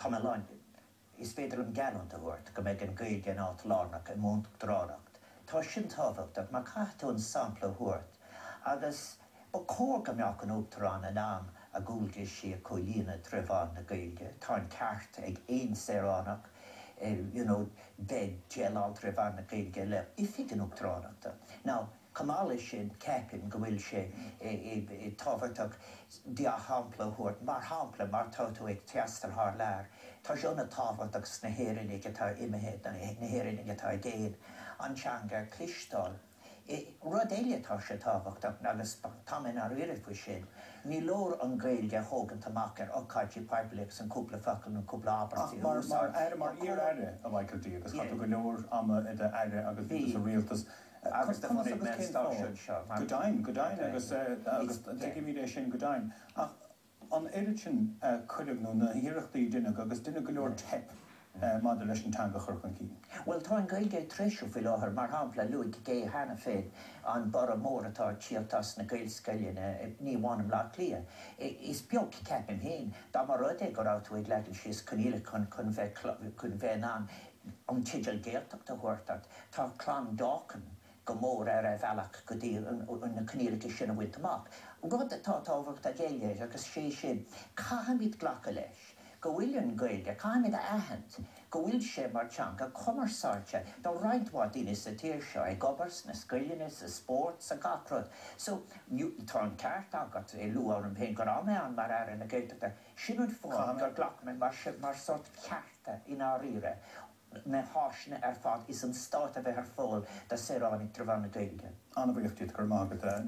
Tá mé lán, is féidir liom geallúint a thabhairt go mbeidh an Ghaeilge in áit lárnach i m'uachtaránacht. Tá sin tábhachtach mar caithfidh tú an sampla a thabhairt agus ba chóir go mbeadh an Uachtarán in ann a dhualgaisí a chomhlíonadh tré mheán na Gaeilge. Tá an ceart ag aon saoránach you know bheith déileáil tré mheán na Gaeilge le Oifig an Uachtaránachta. Now, chomh maith leis sin, ceapaim go bhfuil sé tábhachtach dea-shampla a thabhairt. Mar shampla, má tá tú ag taisteal thar lear, tá sé an-tábhachtach sna hÉireannaigh atá imithe, na hÉireannaigh atá i gcéin, an teanga a chloisteáil. Rud eile atá sé tábhachtach, agus tá mé i ndáiríre faoi sin, ní leor an Ghaeilge a thógaint amach ar ocáidí poiblí agus an cúpla focal nó cúpla abairt a úsáid. Ach mar Aire, mar iar-Aire, a Mhichael D, agus chaith tú go leor ama i d'aire agus bhí tú sa rialtas, Agus do conas agus cén fáth? Go deimhin, go deimhin, agus agus tuigimid é sin go deimhin. Ach an oiread sin a cuireadh, nó na hiarrachtaí a deineadh, agus deineadh go leor teip maidir leis an teanga a chur chun cinn. Bhuel, tá an Ghaeilge ag treisiú faoi láthair. Mar shampla, luaigh Gay cheana féin an borradh mór atá ag tíocht as na Gaelscoileanna, ní amháin i mBleá Cliath. Is beag, ceapaim féin, dá mba rud é go raibh tú ag leagan síos coinníollacha chun chun bheith chun bheith in ann an teideal Gaeltacht a thabhairt ort, tá clann Dawkin go mór ar a bhealach go dtí na coinníollacha sin a bhaint amach. Rud atá tábhachtach eile, agus sé sin, caithfimid glacadh leis go bhfuil an Ghaeilge, caithfimid a aithint go bhfuil sé mar teanga cumarsáide do roinnt mhaith daoine sa tír seo, ag obair sna scoileanna, sa spórt, sa gach rud. So, tá an ceart agat a lua orm féin go raibh mé ann mar Aire na Gaeltachta, sin an fáth gur ghlac mé mar, mar sórt cearta i ndáiríre. na háiseanna ar fad is an stát a bheith ar fáil do saoránaigh trí mheán na Gaeilge. An-bhuíoch díot, go raibh maith agat.